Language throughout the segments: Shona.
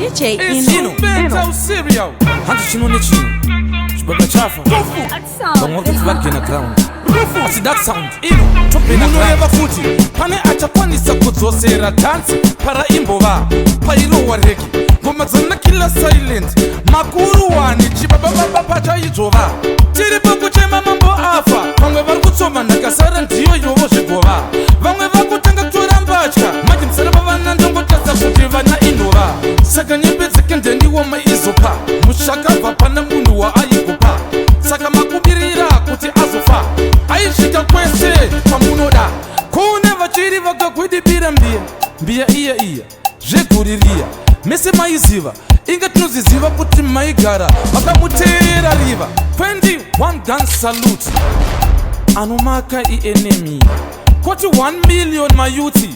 DJ Ino. Ino cereal. Hanzi chino nechino chibaba chafa. That sound. Vamwe vari kuti vagena ground, asi that sound ino topena. Munoreva kuti pane achakwanisa kudzosera dhanzi paraimbova pairohwa reggae, ngoma dzanakila silent makuru wani chibabababa pachaidzvova. Tiri pakuchema mambo afa, vamwe vari kutsoma nhakasara ndiyo yovo zvigova, vamwe vakutanga kutora mbatya manje musara vavana ndongotadza kuti vana inova. Saka nyembe dzeke ndendiwo maizopa mushakabva pana munhu waaigupa, saka makubirira kuti azofa aisvika kwese kwamunoda. Kune vachiri vakakwidibira mbiya mbiya iya iya zveguririya mese maiziva, inge tinoziziva kuti maigara makamuteera riva 21 gun salute anomaka ienemy koti 1 million mayuti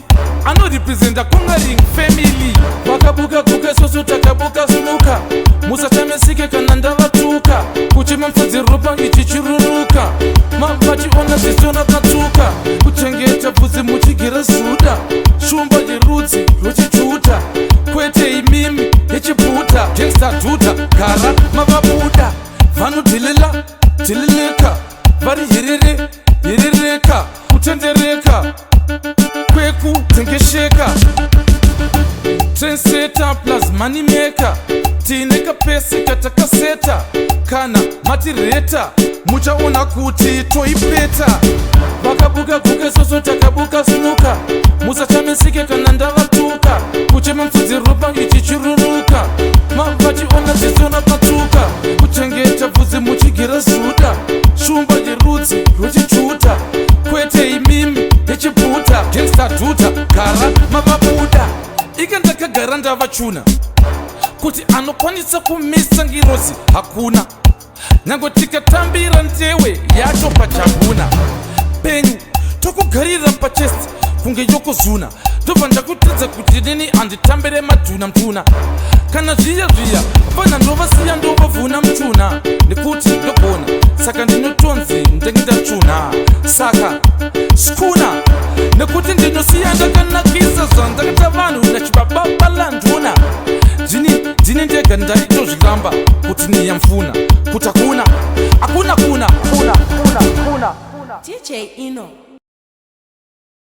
anorepresenta conquering family. Vakabuka guka, isusu takabuka snuka. Musachamisike kana ndavatuka, kuchema mufudzi ropa ichichiruruka, mavachiona ziso rakatsuka, kuchengeta bvudzi muchigira zuda, shumba yerudzi rwechijuta, kwete imimi yechibhuta. Gangsta dhuta gara mavabuda, vanodhilela dhilileka, vari hirere hirereka, kutendereka kwekutengesheka. Trendsetter plus money maker, tine kapesi katakaseta. Kana matireta muchaona kuti toipeta. Vakabuka guka, isusu takabuka snuka. Musachamisike kana ndavatuka, kuchema mufudzi ropa ichichiruruka, mavachiona ziso rakatsuka, kuchengeta bvudzi muchigira zuda, shumba yerudzi rwechijuta, kwete imimi yechibhuta. Gangsta dhuta gara mavabuda, ike ndakagara ndavachuna kuti anokwanisa kumisa ngirozi hakuna, nyange tikatambira ndewe yacho pajabuna penyu tokugarira pachest kunge yokozuna. Ndobva ndakutadza kuti nini handitambire madhuna mtuna, kana zviya zviya fana ndovasiya ndovavhuna mtuna, nekuti ndogona, saka ndinotonzi ndenge ndachuna, saka skuna nekuti ndinosiya ndakanakisa zvandakaita vanhu nachibababalanduna. Ndini ndini ndega ndaitozviramba kuti niyamfuna kuti hakuna hakuna kuna kuna kuna kuna. DJ Ino.